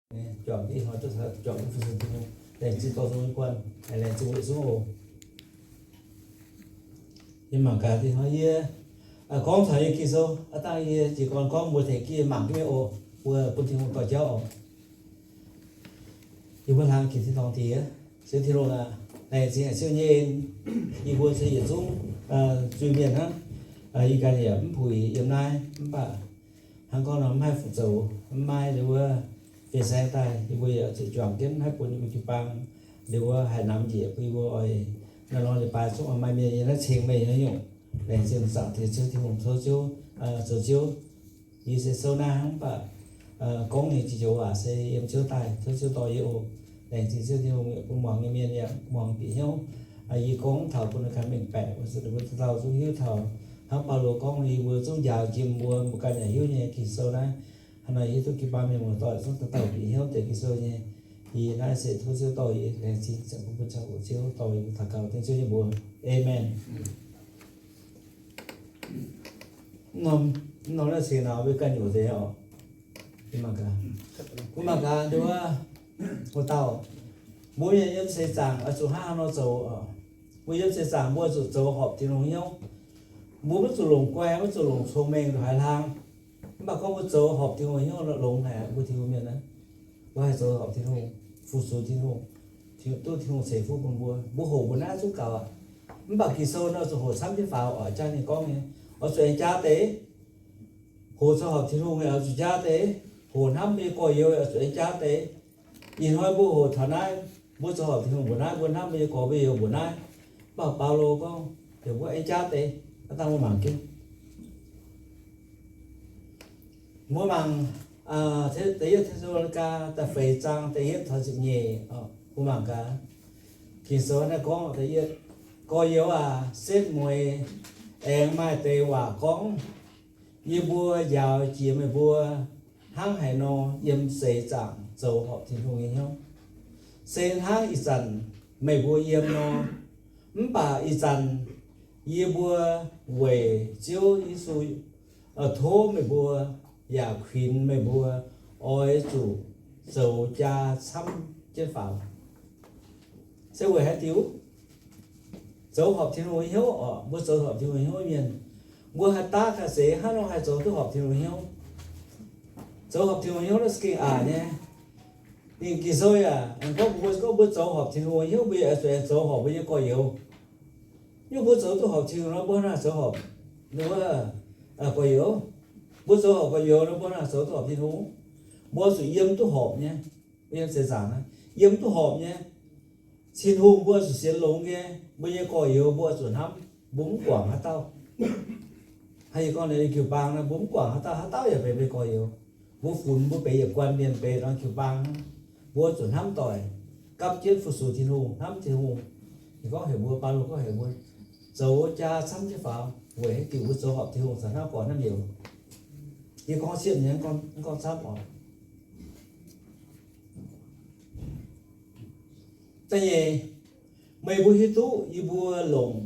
Juangc ih hnoi duqv juangc fu-sux Tin-Hungh, laengz zingh dorh zungv guanh, laengz zingh weic zuqc oc. Yie mangc gaax ih hnoi yie gorngv taux yie Ging-Sou, aav dangh yie jiez gorn gorngv mbuo tengx yie mangc jienv oc, mbuo bun Tin-Hungh dorh jauv oc. Yie mbuo hlang jiex tin-dorngh diex. Ziouv Tin-Hungh aac, laengz zingh haic Ziouv nyei en, yie mbuo se yietc zungv zuiz-mienh hnangv. Yie ganh yaac mv puix yiem naaiv, mv baac hnangv gorngv nor mv haih fungc zoux, mv maaih ndon wuov fin-saeng daaih, yie mbuo yaac zuqc juangc jienv mv haih bun yie mbuo jiu-baang ndon wuov haaix namx njiec bun yie mbuo oix nor nor leiz-baaix zungv oix maaih mienh yiem naaiv ceng meih haaix nyungc. Laengz zingh Zaangc Diex Ziouv Tin-Hungh, tov Ziouv zoux Ziouv. Yie se souv naaiv hnangv, mv baac gorngv nyei jiex joux waac se yiem Ziouv daaih, tov Ziouv dorh yie oc. Laengz zingh Ziouv Tin-Hungh, bun muangx nyei mienh yaac muangx bieqc hnyouv. Yie gorngv taux bun ninh ganh mengh baeqc, weic zuqc ninh mbuo dauh dauh zungv hiuv taux hnangv Baulo gorngv, yie mbuo zungv njaaux jiem mbuo, mbuo ganh yaac hiuv nyei Ging-Sou naaiv. Hnangv nor yie duqv jiu-baang mienh muoz-doic zungv dauh dauh bieqc hnyouv deix Ging-Sou nyei. Yie naaiv se tov Ziouv dorh yie, laengz zingh Ziouv, bun bun caux hoqc Ziouv dorh yie daux gaux dengv Ziouv nyei mbuox. Aamen. Mv norm naaiv cingx nauz mbuo ganh nyungc deix oc. Mbuo mangc gaax, mbuo mangc gaax nduov, mbuo dauh, mbuo mienh yiem seix zaangc oix zuqc hnangv haaix nor zoux oc? Mbuo yiem seix zaangc mbuo zuqc zoux horpc Tin-Hungh hnyouv. Mbuo maiv zuqc longc guai, maiv zuqc longc cong-mengh ndongc haaix hlang. Mv baac gorngv mbuo zoux horpc Tin-Hungh hnyouv longx haic, mbuo Tin-Hungh mienh naaiv, mbuo haih zoux horpc Tin-Hungh, fu-sux Tin-Hungh, duqv Tin-Hungh ceix fuqv bun mbuo. Mbuo hoqc mbuo naaiv zungv gaux aqv. Mv baac Ging-Sou nor zuqc hoqc camv jienv faaux oc, jaa ninh gorngv nyei, oix zuqc aengx jaa deix. Hoqc zoux horpc Tin-Hungh oix zuqc jaa deix. Hoqc hnamv mbuo nyei gorx-youz oix zuqc aengx jaa deix. Ih hnoi mbuo hoqc taux naaiv, mbuo zoux horpc Tin-Hungh mbuoqc naaiv, mbuo hnamv mbuo nyei gorx mbuo youz mbuoqc naaiv. Mv baac Baulo gorngv heuc mbuo aengx jaa deix. Aav dangh mbuo mangc jienv, mbuo mangc da'yietv Te^saa^lo^ni^gaa da'feix zaang da'yietv taux ziepc nyeic. Mbuo mangc gaax, Ging-Sou naaiv gorngv, da'yietv, gorx-youz aac, setv mueiz aengx maaih deix waac gorngv. Yie mbuo njaaux jiex meih mbuo hnangv haaix nor yiem seix zaangc zoux horpc Tin-Hungh nyei hnyouv, se hnangv ih zanc meih mbuo yiem nor. Mv baac ih zanc yie mbuo weic Ziouv Yesu tov meih mbuo yaac kuinx meih mbuo oix zuqc zoux jaa camv jienv faaux. Se weic haaix diuc? Zoux horpc Tin-Hungh hnyouv oc. Mbuo zoux horpc Tin-Hungh hnyouv mienh, mbuo haih daav ga'naaiv seix hnangv nor haih zoux duqv horpc Tin-Hungh hnyouv. Zoux horpc Tin-Hungh hnyouv naaiv se gengh aqc nyei. Ninh Ging-Sou yaac aengx gorngv mbuo, gorngv mbuo zoux horpc Tin-Hungh hnyouv, mbuo yaac zuqc aengx zoux horpc mbuo nyei gorx-youz. Nyungc mbuo zoux duqv horpc Tin-Hungh nor, mbuo hnangv naaic zoux horpc gorx-youz. Mbuo zoux horpc gorx-youz nor, mbuo hnangv naaic zoux duqv horpc Tin-Hungh. Mbuo zuqc yiem duqv horpc nyei. Mbuo yiem seix zaangc naaiv yiem duqv horpc nyei. Tin-Hungh mbuo zuqc sienx longx nyei. Mbuo nyei gorx-youz mbuo zuqc hnamv, mbuo mv guangc haaix dauh. Hnangv yie gorngv nyei, jiu-baang naaiv mbuo mv guangc haaix dauh, haaix dauh yaac benx mbuo gorx-youz. Mbuo funx mbuo benx yietc guanh mienh benx norm jiu-baang, mbuo zuqc hnamv doic, gapv jienv fu-sux Tin-Hungh, hnamv Tin-Hungh. Ninh gorngv heuc mbuo, Baulo gorngv heuc mbuo zoux jaa camv jienv faaux, weic haaix diuc mbuo zoux horpc Tin-Hungh caux hnangv gorx hnamv youz. Yie gorngv siepv nyei, mv gorngv camv oc. Da'nyeic, meih mbuo hiuv duqv yie mbuo longc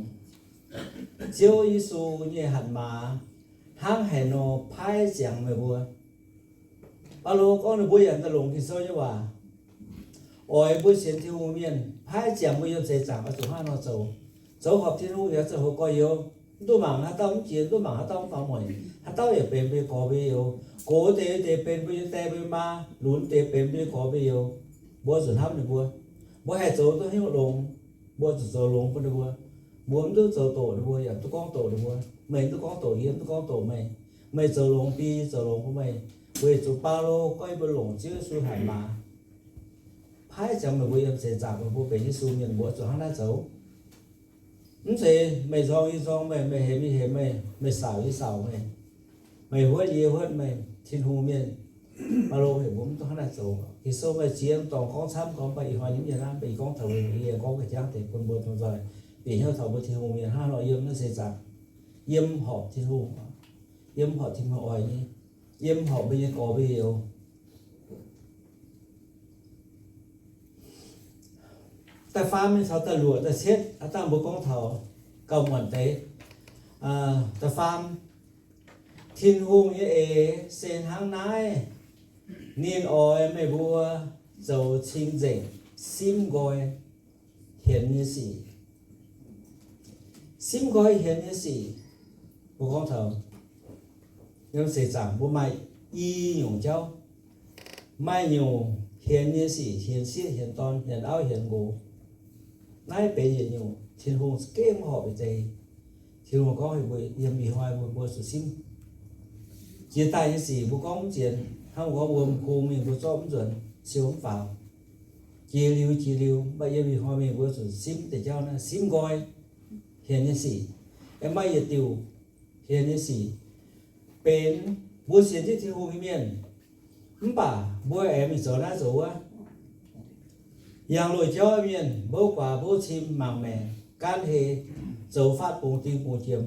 Ziouv Yesu nyei hatc maaz hnangv haaix nor paaiv ziangx meih mbuo. Baulo gorngv ninh mbuo yaac daaih longc Ging-Sou nyei waac, oix mbuo sienx Tin-Hungh mienh paaiv ziangx mbuo yiem seix zaangc oix zuqc hnangv haaix nor zoux. Zoux horpc Tin-Hungh yaac zoux horpc gorx-youz. Mv duqv mangc haaix dauh mv jiex, mv duqv mangc haaix dauh mv faaux mueic. Haaix dauh yaac benx mbuo nyei gorx mbuo youz. Gox deix deix benx mbuo nyei die mbuo nyei maa, lunx deix benx mbuo nyei gorx mbuo youz. Mbuo zuqc hnamv ninh mbuo. Mbuo haih zoux duqv hnyouv longx, mbuo zuqc zoux longx bun ninh mbuo. Mbuo mv duqv zoux doqc ninh mbuo, yaac mv duqv gorngv doqc ninh mbuo. Meih mv duqv gorngv doqc yie, yie mv duqv gorngv doqc meih. Meih zoux longx bun yie, zoux longx bun meih. Weic zuqc Baulo gorngv yie mbuo longc Ziouv Yesu hatc maaz paaiv ziangx meih mbuo yiem seix zaangc, meih mbuo benx Yesu mienh, mbuo zuqc hnangv naaiv zoux. Mv zeiz meih nzorng yie nzorng meih, meih hemx yie hemx meih, meih saauc yie saauc meih, meih huotv yie huotv meih. Tin-Hungh mienh, Baulo heuc mbuo mv duqv hnangv naaiv zoux. Ging-Sou maaih ziex norm dorngx gorngv camv gorngv, mv baac ih hnoi nyei mienh hnamv, mv baac yie gorngv taux yie gorngv ga'jangv deix bun mbuo domh nzoih bieqc hnyouv taux mbuo Tin-Hungh mienh hnangv haaix nor yiem naaiv seix zaangc, yiem horpc Tin-Hungh, yiem horpc Tin-Hungh oix nyei, yiem horpc mbuo nyei gorx mbuo youz. Da'faam mingh taux da'luoqc da'cietv, aav dangh mbuo gorngv taux gauh muonc deix. Da'faam, Tin-Hungh nyei eix se hnangv naaiv. Ninh oix meih mbuo zoux cing-nzengc, simv nqoi hienx nyei sic. Simv nqoi hienx nyei sic, mbuo gorngv taux yiem seix zaangc mbuo maaih i nyungc jauv, maaih nyungc hienx nyei sic, hienx sieqv, hienx dorn, hienx auv, hienx nqox. Naaiv benx yietc nyungc Tin-Hungh za'gengh mv horpc nyei deix. Tin-Hungh gorngv mbuo yiem ih hnoi mbuo, mbuo zuqc simv. Jiex daaih nyei sic mbuo gorngv mv zien, hnangv gorngv wuom kungx mingh mbuo zorqv mv nzuonx, siou mv faaux, jiex liuz jiex liuz. Mv baac yiem ih hnoi mingh mbuo zuqc simv deix jauv naaiv, simv nqoi hienx nyei sic, aengx maaih yietc diuc hienx nyei sic benx mbuo sienx jienv Tin-Hungh nyei mienh, mv baac mbuo aengx mingh zoux naaiv zoux wuov. Yangh loz-jauv mienh, mbouv guaax mbouv cim, mangc maengc, gaanv hei, zoux fatv bungx ding bungx jiem,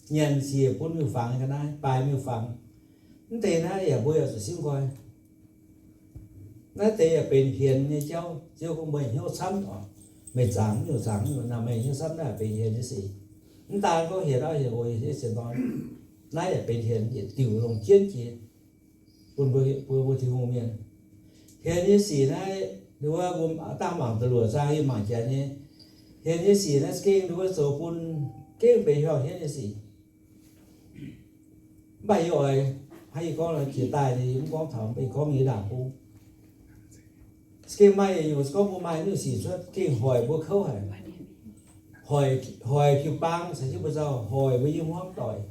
nyanc njiec bun miuc-fangx ga'naaiv, baaix miuc-fangx. Mv deix naaiv yaac mbuo yaac zuqc simv nqoi. Naaiv deix yaac benx hienx nyei jauv. Ziouv gorngv meih hnyouv camv oc, meih zaangc nyungc zaangc nyungc, naaiv meih hnyouv camv, naaiv benx hienx nyei sic. Mv daan gorngv hienx auv hienx nqox, hienx sieqv sienx dorn, naaiv yaac benx hienx yietc diuc longc jienv jiex bun mbuo, bun mbuo Tin-Hungh mienh. Hienx nyei sic naaiv, nduov mbuo dangh mangc da'luoqc zaang yie mangc janx nyei. Hienx nyei sic naaiv za'gengh nduov zoux bun gengh benx hiuang hienv nyei sic. Mv baac yie oix hnangv yie gorngv jiex daaih nyei, yie mv gorngv taux, mv baac yie gorngv mingh ndaangc bung. Za'gengh maaih yietc nyungc, se gorngv mbuo maaih nyungc sic cuotv, gengh hoic mbuo kouv haic. Hoic, hoic jiu-baang caux jienv mbuo nzauh, hoic mbuo nyei hmuangv doic,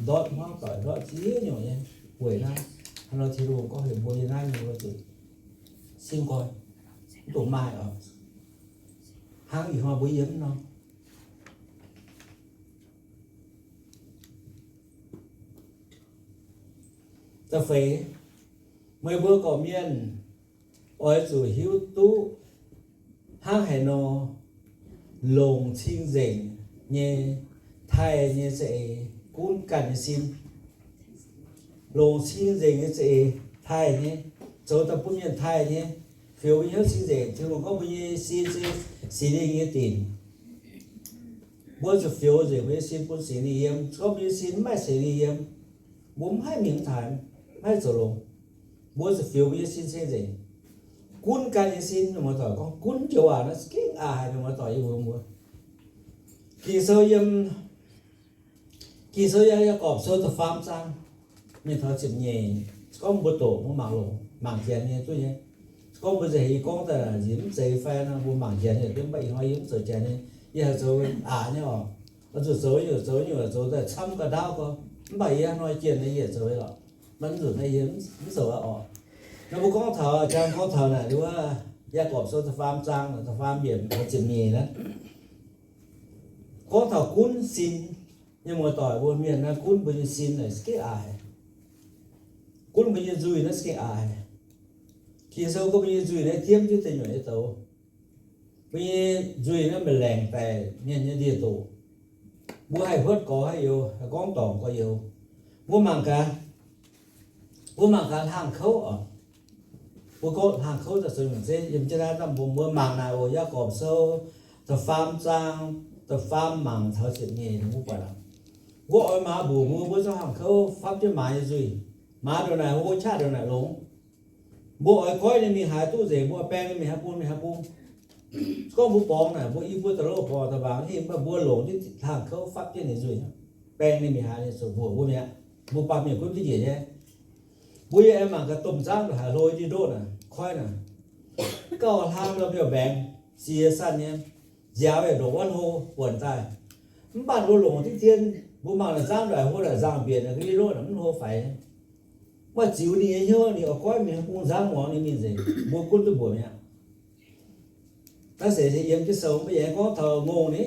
ndortv hmuangv doic, ndortv ziex nyungc nyei. Weic naaiv, hnangv nor Tin-Hungh gorngv heuc mbuo yiem naaiv nyungc zuqc simv nqoi, mv dungx maaih oc. Hnangv ih hnoi mbuo yiem nor. Da'feix, meih mbuo gorqv-mienh oix zuqc hiuv duqv hnangv haaix nor longc cing-nzengc nyei taaih nyei za'eix gunv ganh nyei sin. Longc cing-nzengc nyei za'eix taaih nyei, zoux daaih bun mienh taaih nyei, fioux mbuo nyei hnyouv cing-nzengc. Tin-Hungh gorngv mbuo nyei sin se Singx Lingh nyei dinc. Mbuo zuqc fioux nzengc mbuo nyei sin bun Singx Lingh yiem. Se gorngv mbuo nyei sin mv maaih Singx Lingh yiem, mbuo mv haih mingh mv taaix, mv haih zoux longx. Mbuo zuqc fioux mbuo nyei sin cing-nzengc, gunv ganh nyei sin. Mienh muoz-doic, gorngv gunv joux waac naaiv za'gengh aqc haic, mienh muoz-doic, yie mbuo, mbuo. Ging-Sou yiem, Ging-Sou yiem Yaagorpc Sou da'faam zaang, mingh taux ziepc nyeic. Se gorngv mbuo doqc, mbuo mangc longc, mangc janx nyei duqv nyei. Se gorngv mbuo nzengc yie gorngv daaih nziex mv zeiz fai nor, mbuo mangc janx nyei, mv baac ih hnoi yie mv zoux janx nyei, yie haih zoux aqc nyei oc. Oix zuqc zoux nyungc zoux nyungc, zoux daaih camv ga'ndauv gorngv, mv baac yie hnoi jienh nyei yie zoux lorqc. Maiv nzunc naaiv yie mv zoux aqv oc. Naaiv mbuo gorngv taux, jang gorngv taux naaic wuov, Yaagorpc Sou da'faam zaang, da'faam yiemc, ziepc nyeic naaiv, gorngv taux gunv sin. Mienh muoz-doic, mbuo mienh naaiv gunv mbuo nyei sin naaic za'gengh aqc haic. Gunv mbuo nyei nzuih naaiv za'gengh aqc haic. Ging-Sou gorngv mbuo nyei nzuih naaiv diemv jienv deic nyuoqc nyei douz. Mbuo nyei nzuih naaiv maaih laengc daic mienh nyei ndie-ndoqc. Mbuo haih huotv gorx haaix youz, haih gorngv dorngc gorx youz. Mbuo mangc gaax, mbuo mangc gaax hlang kouv oc. Mbuo gorngv hlang kouv daaih zoux nyungc zeiv, yiem jienv naaiv daaih mbuo, mbuo mangc naaic oc, Yaagorpc Sou da'faam zaang, da'faam mangc taux ziepc nyeic, mbuo buatc aqv. Mbuo oix maaz mbuoqc mbuo, mbuo zorqv hlang kouv fapv jienv maaz nyei nzuih. Maaz ndongc naaic hlo, qaqv ndongc naaic longx. Mbuo oix goiv ninh mingh haaix duqv nzengc, mbuo baeng ninh mingh haaix bung mingh haaix bung. Se gorngv mbuo borngz naaic, mbuo i buo da'louh borngz da'waangc hingh, mv baac mbuo longc jienv hlang kouv fapv jienv ninh nzuih, baeng ninh mingh haaix ninh zuqc mbuoqc mbuo mi'aqv. Mbuo baamh mienh gunv duqv njiec nyei. Mbuo yie aengx mangc gaax domh nzangv ndongc haaix hlo, ndie-ndoqv naaic, koiv naaic, gauh hlang ndau mbiauh mbaengx, ziex yaac sanh nyei, nziaaux yaac ndongc wuov hlo buonc daaih. Mv baac mbuo longc diqv dien, mbuo mangc naaic nzangv ndongc haaix hlo naaic, nzangv-mbienc naaic, ndie-ndoqv naaic mv hlo faix. Mv baac ziux ninh nyei hnyouv, ninh oix goiv mingh haaix bung, nzangv muangx ninh mingh nzengc, mbuo gunv duqv mbuoqc mi'aqv. Naaiv se yiem jienv sou, mv baac yie gorngv taux ngongh ni.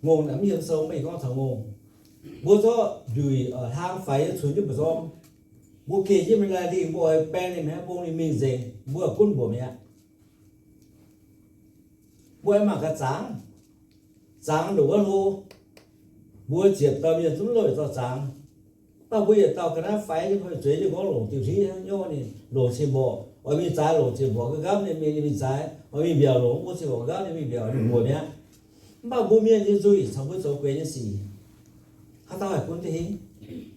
Ngongh naaic mv yiem sou, mv baac yie gorngv taux ngongh. Mbuo zorqv njuic, hlang faix yiem cunx jienv mbu'zorng, mbuo geh jienv mingh laih lingh, mbuo oix baeng ninh mingh haaix bung ninh mingh nzengc, mbuo gunv mbuoqc mi'aqv. Mbuo aengx mangc gaax zaangz. Zaangz ndongc wuov hlo, mbuo ziepc dauh mienh zungv loz-yietc dauh zaangz. Mv baac mbuo yietc dauh ga'naaiv faix nyei, zueiz jienv gorngv longc diuh hlitv hnangv, nyorqv ninh longc cin-mborqc, oix mingh zaaix longc cin-mborqc nqamv ninh mingh, ninh mingh zaaix, oix mingh mbiaauc longc wuov cin-mborqc nqamv ninh mingh mbiaauc, ninh mbuoqc mi'aqv. Mv baac mbuo mienh nyei nzuih caux mbuo zoux gueix nyei sic, haaix dauh haih gunv duqv hingh?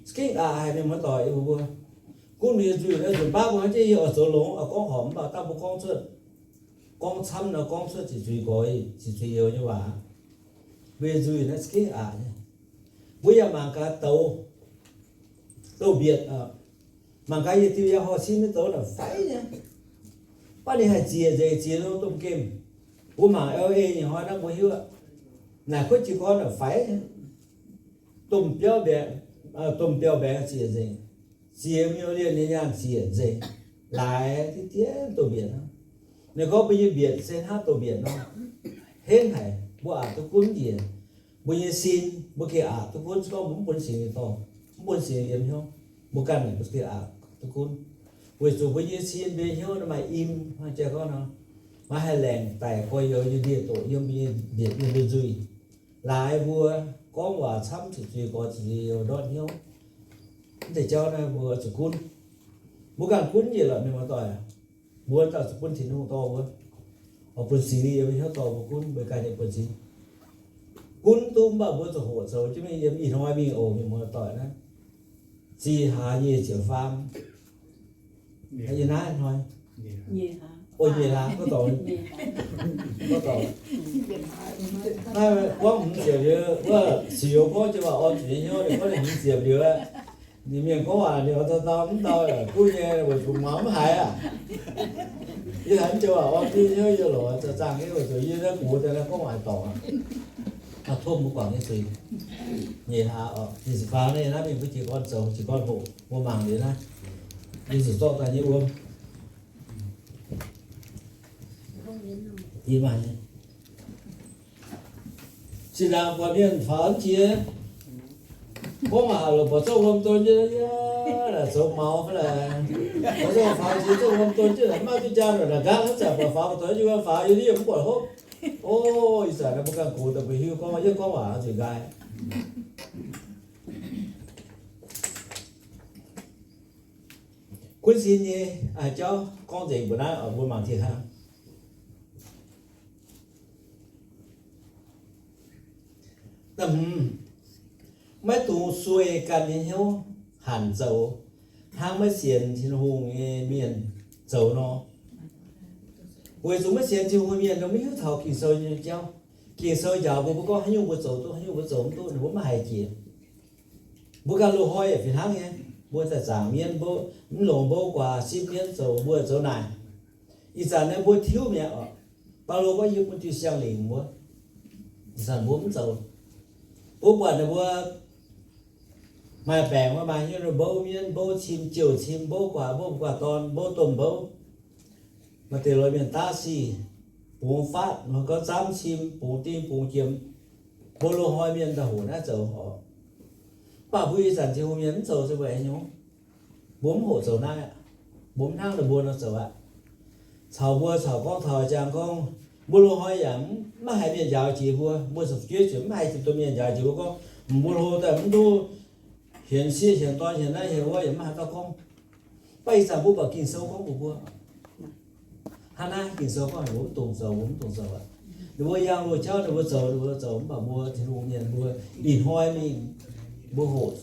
Za'gengh aqc haic mienh muoz-doic, yie mbuo gunv mbuo nyei nzuih naaiv nzunc baav mbuo hnangv jienv yie oix zoux longx, oix gorngv horpc mv baac dangh mbuo gorngv cuotv, gorngv camv nor gorngv cuotv ziqc zuiz gorx, ziqc zuiz youz nyei waac. Mbuo nyei nzuih naaiv za'gengh aqc nyei. Mbuo yaac mangc gaax douz, douz-mbietc, mangc gaax yietc diuh yangh horh cin nyei douz naaic faix nyei. Mv baac ninh haih zieqc nzengc, zieqc nor domh gemh. Mbuo mangc L A nyei hnoi naaiv mbuo hiuv, naaic kuotv jiez gorn naaic faix nyei. Domh biauv mbaengx, domh biauv mbaengx zieqc nzengc, ziex million nyei nyaanh zieqc nzengc, laaix diqv dien domh mbietc hnangv. Ninh gorngv mbuo nyei mbietc se hnangv domh mbietc nor, henv haic, mbuo aqc duqv gunv njiec. Mbuo nyei sin mbuo gengh aqc duqv gunv, se gorngv mbuo mv bun Singx Lingh dorh, mv bun Singx Lingh yiem hnyouv, mbuo ganh naaic mbuo gengh aqc duqv gunv. Weic zuqc mbuo nyei sin mbuo nyei hnyouv naaiv maaih im, hnangv jaa gorngv nor, maaih haih laengc daic gorx-youz nyei ndie-doqc yiem mbuo nyei mbietc, yiem mbuo nzuih. Laaix mbuo gorngv waac camv, ziqc zuiz gorx, ziqc zuiz youz, ndortv hnyouv. Mv deix jauv naaiv mbuo zuqc gunv. Mbuo ganh gunv njiec lorqc mienh muoz-doic. Mbuo dauh zuqc bun Tin-Hungh dorh mbuo, oix bun Singx Lingh yiem hnyouv dorh mbuo gunv, mbuo ganh nyei buonv-sin. Gunv duqv mv baac mbuo zuqc hoqc zoux jienv mingh yiem ih hnoi mingh oc mienh muoz-doic naaiv. Zih hlaax nyeic ziepc faam. Yie naaiv hnoi, o, nyeic hlaax, gorngv dorngc, gorngv dorngc. Naaiv gorngv hmz ziepc liuz, wuov siouc gorngv jienv waac orn zuqc nyei hnyouv, ninh gorngv ninh hmz ziepc liuz aqv. Ninh mienh gorngv waac ninh oix dau dau mv dau, duqv nyei weic zuqc muangx mv haiz aqv. Yie haiz mv joux waac orn duqv nyei hnyouv, yie lorz zaangh nyei weic zuqc yie naaiv gox daaih naaiv gorngv waac dorngc aqv. Tov mbuo guangc nyei zuiz. Nyeic hlaax oc, nyeic ziepc faam naaiv, naaiv mingh mbuo jiez gorn zoux, jiez gorn hoqc, mbuo mangc liuz naaiv, yie zuqc zorqv daaih nyei wuom. Yie maaih nyei. Zinh ndaangc buatc mienh faaux jiex, gorngv waac lorqc, buatc zorqv wuom don jienv, yaac zoux maux fai laaix, buatc zorqv faaux jiex zorqv wuom don jienv, maiv duqv jaa lorqc, naaic nqaatv hnangv zanc buatc faaux, buatc doix nyei wuom faaux, yie yaac mv buatc hopv. O, ih zanc naaiv mbuo ganh gox daaih mbuo hiuv gorngv, yie gorngv waac zuqc nqaai. Gunv sin nyei jauv gorngv nzengc mbuo naaiv, mbuo mangc tin hnangv. Maiv dungx sueih ganh nyei hnyouv hanc zoux hnangv maiv sienx Tin-Hungh nyei mienh zoux nor. Weic zuqc maiv sienx Tin-Hungh mienh nor maiv hiuv taux Ging-Sou nyei jauv. Ging-Sou njaaux mbuo, mbuo gorngv haaix nyungc mbuo zoux duqv, haaix nyungc mbuo zoux mv duqv, ninh mbuo maiv haiz jiex. Mbuo ganh loz-hnoi yaac fih hnangv nyei. Mbuo daaih zaangc mienv, mbuo mv longc mbouv guaax simv mienv zoux, mbuo zoux naaic. Ih zanc naaiv mbuo tiuv mi'aqv oc. Baulo gorngv yie bun diuh siang-lingc mbuo. Ih zanc mbuo mv zoux. Mbuo buatc ninh mbuo maaih baengc, maaih hnyouv mbouv mienv, mbouv cim, jouh cim, mbouv guaax, mbouv guaax dorn, mbouv domh mbouv. Maaih deix lorz mienh daav sic, bungx faatv, maiv gorngv zaamv cim, bungx ding bungx jiem. Mbuo loz-hnoi mienh daaih hoqc naaiv zoux oc. Mv baac mbuo ih zanc Tin-Hungh mienh mv zoux se weic haaix nyungc? Mbuo mv hoqc zoux naaiv aqv. Mbuo mv hnangv ninh mbuo nor zoux aqv. Caux mbuo caux gorngv taux jangx gorngv, mbuo loz-hnoi yaac maiv haiz mienh njaaux jiex mbuo, mbuo zuqc fu'jueiv ziouc mv haiz zinh domh mienh njaaux jiex mbuo gorngv, mbuo hlo daaih mv duqv hienx sieqv hienx dorn hienx naaiv hienx wuov yaac mv haaix dauh gorngv. Mv baac ih zanc mbuo buatc Ging-Sou gorngv mbuox mbuo, hnangv naaiv Ging-Sou gorngv mbuo mv dungx zoux, mbuo mv dungx zoux aqv. Ninh mbuo yangh loz-jauv ninh mbuo zoux, ninh mbuo zoux, mv baac mbuo Tin-Hungh mienh mbuo ih hnoi mingh mbuo hoqc,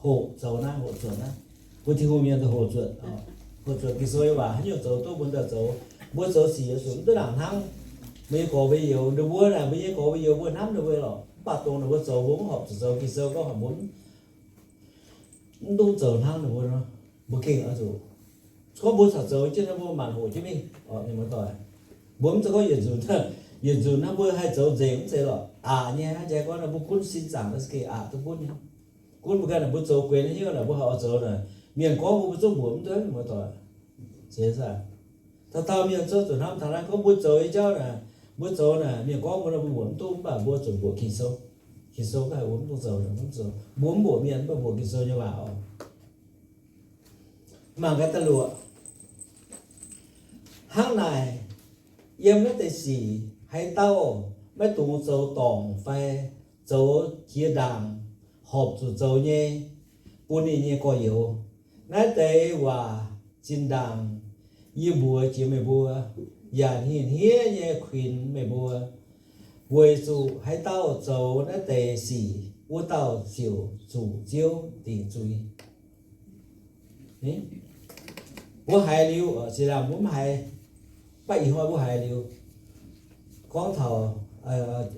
hoqc zoux naaiv, hoqc zuotc naaiv. Mbuo Tin-Hungh mienh daaih hoqc zuotc, hoqc zuotc Ging-Sou nyei waac, haaix nyungc zoux duqv mbuo daaih zoux. Mbuo zoux sic oix zuqc mv duqv nangc hnamv mbuo nyei gorx mbuo youz. Ninh mbuo naaic mbuo nyei gorx mbuo youz mbuo hnamv ninh mbuo lorqc, mv baac dongh ninh mbuo zoux mbuo mv horpc zuqc zoux. Ging-Sou gorngv mbuo mv dungx zoux hnangv ninh mbuo nor, mbuo gengh oix zuqc, gorngv mbuo caux zoux jienv naaiv mbuo maanc hoqc jienv mingh oc, mienh muoz-doic. Mbuo mv zeiz gorngv yietc nzunc, yietc nzunc naaiv mbuo haih zoux nzengc mv zeiz lorqc. Aqc nyei hnangv jaax gorngv naaiv mbuo gunv sin zaangc naaiv se gengh aqc duqv gunv nyei. Gunv mbuo ganh naaic mbuo zoux guenx hnyouv naaic mbuo haih oix zoux naaic, mienh gorngv mbuo, mbuo zungv mbuoqc mv duqv, mienh muoz-doic. Zeiz aac, dauh dauh mienh zungv zuqc hnamv taux naaiv, gorngv mbuo zoux nyei jauv naaic, mbuo zoux naaic, mienh gorngv mbuo nor mbuo mbuoqc mv duqv, mv baac mbuo zuqc mbuoqc Ging-Sou. Ging-Sou gaax mbuo mv dungx zoux, mv zoux. Mbuo mv mbuoqc mienh, mv baac mbuoqc Ging-Sou nyei waac oc. Mangc gaax da'luoqc. Hnangv naaic, yiem naaiv deix sic haaix dauh maiv dungx zoux dorngc fai zoux jiex ndaangc horpc zuqc zoux nyei bun ninh nyei gorx-youz. Naaiv deix waac zinh ndaangc yie mbuox jiex meih mbuo, yaac hingh hniev nyei kuinx meih mbuo, weic zuqc haaix dauh zoux naaiv deix sic, wuov dauh ziouc zuqc Ziouv dingc zuiz. Mbuo haiz liuz, zinh ndaangc mbuo mv haiz, mv baac ih hnoi mbuo haiz liuz, gorngv taux,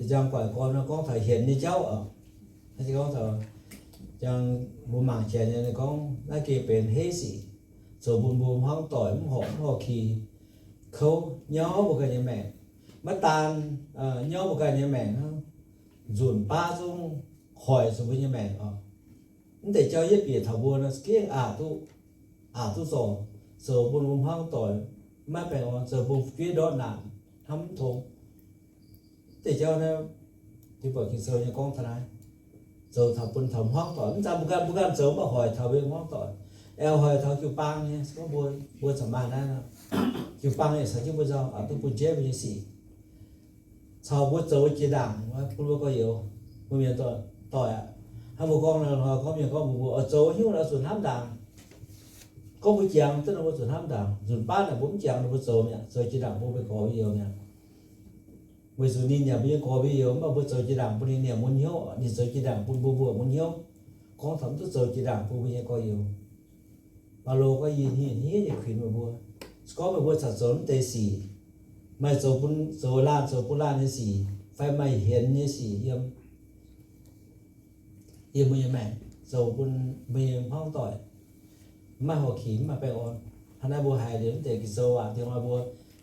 njang guaic gorn gorngv taux hienx nyei jauv oc. Gorngv taux, njang mbuo mangc janx nyei gorngv naaiv gengh benx heiv sic, zoux bun mbuo hmuangv doic, mv horpc mv horpc ki, kouv nyauv mbuo ganh nyei maengc. Maiv daan nyauv mbuo ganh nyei maengc hnangv, nzunc baav zungv hoic zuqc mbuo nyei maengc oc. Mv deix jauv yietv bieqc taux mbuo nor, gengh aqc duqv, aqc duqv zorc, zoux bun mbuo hmuangv doic maiv baengh orn, zoux bun fu'jueiv ndortv naanc hnamv mv tong. Mv deix jauv naaiv, Ging-Sou nyei gorngv taux naaiv, zoux taux bun taux hmuangv doic. Mv zeiz mbuo ganh, mbuo ganh zoux mv baac hoic taux mbuo hmuangv doic, aengx hoic taux jiu-baang nyei. Se gorngv mbuo, mbuo caux maaih naaiv, jiu-baang yaac caux jienv mbuo nzauh, duqv bun jeiv mbuo nyei sic, caux mbuo zoux jiex ndaangc bun mbuo gorx-youz, mbuo mienh doic aqv. Hnangv mbuo gorngv nor, gorngv mienh gorngv mbuox mbuo, oix zoux haaix nyungc oix zuqc hnamv ndaangc. Gorngv mbuo jangx duqv nor mbuo zuqc hnamv ndaangc. Nzunc baav naaic mbuo mv jangx nor mbuo zoux mi'aqv, zoux jiex ndaangc bun mbuo gorx-youz mi'aqv. Weic zuqc ninh yaac mbuo nyei gorx-youz, mv baac mbuo zoux jiex ndaangc bun ninh, ninh yaac mun hnyouv. Ninh zoux jiex ndaangc bun mbuo, mbuo mun hnyouv. Gorngv taux mv duqv zoux jiex ndaangc bun mbuo nyei gorx-youz, Baulo gorngv, Yie hniev-hniev nyei kuinx meih mbuo, se gorngv meih mbuo caux zoux mv deix sic, maaih zoux bun, zoux laanh, zoux bun laanh nyei sic, fai maaih hienx nyei sic yiem, yiem mbuo nyei maengc, zoux bun mbuo nyei hmuangv doic maiv horpc ki, mv maaih baengh orn. Hnangv naaiv mbuo haiz liuz mv deix Ging-Sou waac, dingc hnoi mbuo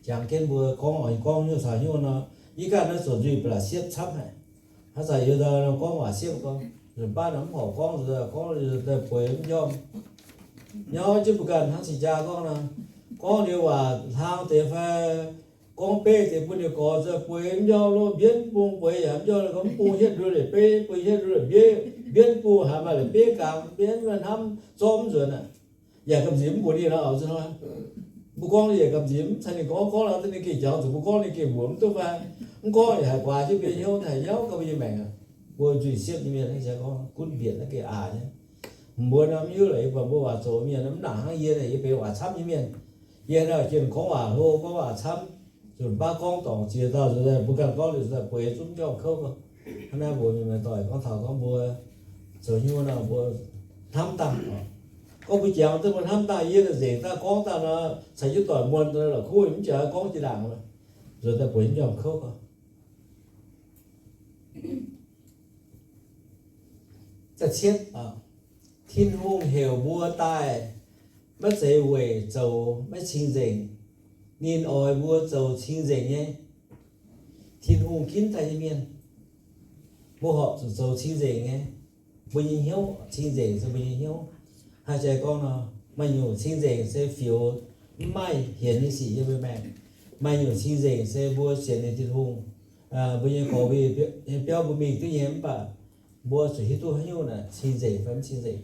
jangx jienv mbuo gorngv, oix gorngv hnyouv caux hnyouv nor, yie ganh naaiv zuqc nzuih ba'laqc siepv camv haic. Hnangv zanc yie ndau gorngv waac siepv gorngv, nzunc baav naaic mv horpc gorngv, gorngv daaih bueix mv njormh. Nyauv jienv mbuo ganh hnangv cing jaa gorngv nor, gorngv liuz waac hlang deix fai gorngv beiv deix bun ninh gorx daaih bueix mv njormh lo, mbienv bung bueix yaac mv njormh, mv bung hietv nduov leic beiv, bung hietv nduov leic mbienv, mbienv bung haiz maaih leic beiv gangx, mbienv maaih hnamv zorqv mv nzuonx aqv. Yaac gamh nziex mv mbuox ninh nor, auv-zunh hnoi. Mbuo gorngv yaac gamh nziex mv caux ninh gorngv, gorngv nor da'nyeic gengh jangx zuqc mbuo gorngv, ninh gengh mbuox mv duqv fai? Mv gorngv yaac haiz guaax jienv mbuo nyei hnyouv, haiz nyauv gau mbuo nyei maengc aqv. Mbuo nzuih siepv nyei mienh, se gorngv gunv mbietc naaiv gengh aac nyei. Mbuo nor mv hiuv lorqc, mv baac mbuo waac zoux mienh mv nangc hnangv yie, yie benx waac camv nyei mienh. Yie naaiv jienh gorngv waac hlo, gorngv waac camv, nzunc baav gorngv dorngc ziex dauh nzuonx daaih, mbuo ganh gorngv liuz daaih bueix zungv njormh kouv. Hnangv naaiv mbuox mienh muoz-doic gorngv taux gorngv mbuo zoux hnyouv nor mbuo hnamv dangh oc. Gorngv mbuo jangx duqv mbuo hnamv dangh, yie nzengc daaih gorngv dangh nor, caux jienv doic muonh la'kuqv mv jangx gorngv jiex ndaangc, nzuonx daaih bueix njormh kouv oc. Da'cietv, Tin-Hungh heuc mbuo daaih maiv zeiz weic zoux maiv cing-nzengc. Ninh oix mbuo zoux cing-nzengc nyei. Tin-Hungh ginv daaih nyei mienh, mbuo horpc zuqc zoux cing-nzengc nyei. Mbuo nyei hnyouv, cing-nzengc se mbuo nyei hnyouv. Hnangv jiex gorngv nor, maaih nyungc cing-nzengc se fioux mv maaih hienx nyei sic yiem mbuo maengc. Maaih nyungc cing-nzengc se mbuo sienx liuz Tin-Hungh, mbuo nyei gorx-youz nyei biauv mbuo mingh duqv nyei, mv baac mbuo zuqc hiuv duqv haaix nyungc naaic cing-nzengc fai mv cing-nzengc.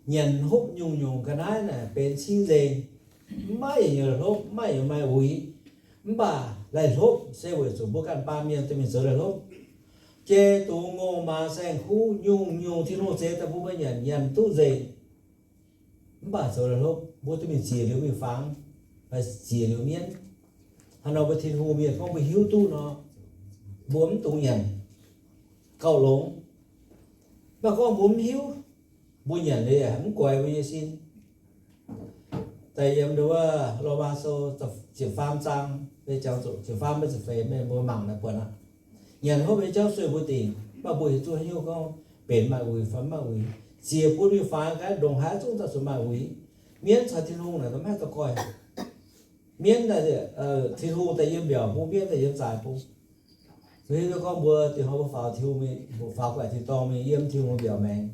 Nyanc hopv nyungc-nyungc ga'naaiv naaic benx cing-nzengc. Mv maaih yietc nyungc laih hlopv, mv maaih yietc nyungc maaih uix. Mv baac laih hlopv se weic zuqc mbuo ganh baamh mienh dorh mingh zoux laih hlopv. Jai dungz ngongh maaz saeng-kuv nyungc-nyungc Tin-Hungh zeix daaih bun mbuo nyanc, nyanc duqv nzengc. Mv baac zoux laih hlopv, mbuo dorh mingh ziec liuz mingh fangx, fai ziec liuz mienv. Hnangv nor mbuo Tin-Hungh mienh gorngv mbuo hiuv duqv nor, mbuo mv dungx nyanc, gauh longx. Mv baac gorngv mbuo mv hiuv, mbuo nyanc liuz yaac mv guaix mbuo nyei sin. Daaih yiem nduov Lomaa Sou ziepc faam zaang, ziepc faam mbuo ziepc feix mienh mbuo mangc naaiv buonc aqv. Nyanc hopv nyei jauv sueih mbuo dingc, mv baac mbuo hiuv duqv haaix nyungc gorngv benx maaih uix fai mv maaih uix. Ziec bun mingh fangx gaax, ndongc haaix zungv daaih zuqc maaih uix. Mienv caux Tin-Hungh naaic maiv haih dorh goih. Mienv, Tin-Hungh daaih yiem mbiaauc bung, mienv daaih yiem zaaix bung. Mbuo hiuv duqv gorngv mbuo dingc hnoi mbuo faaux Tin-Hungh mingh, faaux guaix tin-dorngh mingh yiem Tin-Hungh mbiaauc maengx.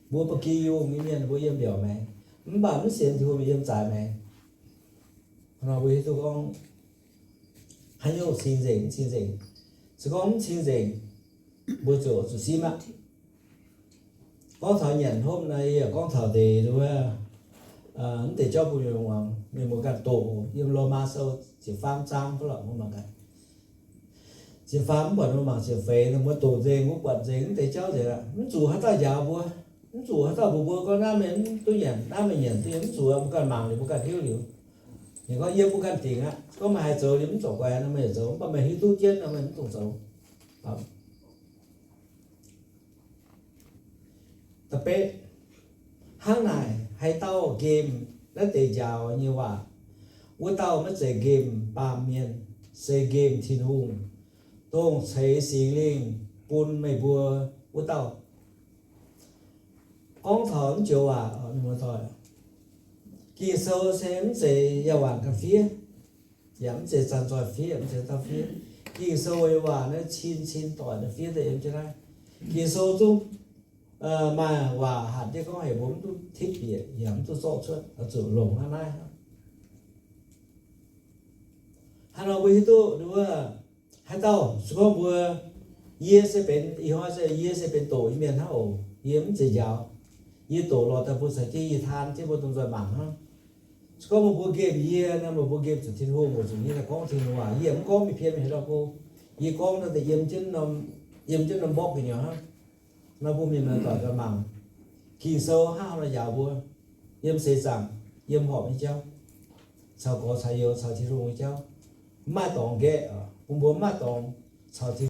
Mbuo ba'gi yungh nyei mienh mbuo yiem mbiaauc maengx, mv baac mv sienx Tin-Hungh mingh yiem zaaix maengx. Hnangv nor mbuo hiuv duqv gorngv haaix nyungc cing-nzengc, mv cing-nzengc. Se gorngv mv cing-nzengc, mbuo ziouc zuqc simv aqv. Gorngv taux nyanc hopv naaiv, yie gorngv taux deix wuov, mv deix jauv bun mienh muangx, mienh muoz ganh doqc yiem Lomaa Sou ziepc faam zaang, mbuo lorqc mbuo mangc gaax. Ziepc faam mv buatc mbuo mangc ziepc feix, mbuo doqc nzengc, mbuo buatc nzengc mv deix jauv nzengc aqv. Mv zuqc haaix dauh njaaux mbuo, mv zuqc haaix dauh mbuox mbuo gorngv naaiv meih mv duqv nyanc, naaiv meih nyanc duqv, mv zuqc, mbuo ganh mangc liuz mbuo ganh hiuv liuz. Ninh gorngv yiem mbuo ganh dingc aqv. Gorngv meih haih zoux liuz mv zuqc guaix nor meih zoux, mv baac meih hiuv duqv jienv nor meih mv dungx zoux. Da'betv, hnangv naaic haaix dauh nqemh naaiv deix njaaux nyei waac, wuov dauh maiv zeiz nqemh baamh mienh, se nqemh Tin-Hungh, dongh ceix Singx Lingh bun meih mbuo wuov dauh. Gorngv taux naaiv joux waac, Ging-Sou se mv zeiz yaac waanc ganh fiev, yaac mv zeiz zanc-zoih fiev, mv zeiz dauh fiev. Ging-Sou nyei waac naaiv cin cin doic naaiv fiev daaih yiem jienv naaiv. Ging-Sou zungv maaih waac hatc jienv gorngv heuc mbuo mv duqv tipv bieqc yaac mv duqv zorqv cuotv, oix zuqc longc hnangv naaiv. Hnangv nor mbuo hiuv duqv wuov, haaix dauh se gorngv mbuo, yie se benx, ih hnoi se yie se benx doqc nyei mienh hnangv oc. Yie mv zeiz njaaux. Yie doqc lorz daaih mbuo caux jienv yie taan jienv mbuo dongh nzoih mangc hnangv. Se gorngv meih mbuo nqemh yie nor, meih mbuo nqemh zuqc Tin-Hungh, weic zuqc yie naaiv gorngv Tin-Hungh waac, yie mv gorngv mingh pien mingh haaix dauh go. Yie gorngv naaiv deix yiem jienv norm mborqv gu'nyuoz hnangv. Nor bun mienh muoz-doic ganh mangc, Ging-Sou hnangv haaix nor njaaux mbuo, yiem seix zaangc, yiem horpc nyei jauv, caux gorx caux youz, caux Tin-Hungh nyei jauv, mv maaih dorngx nqaeqv, bun mbuo mv maaih dorngx caux Tin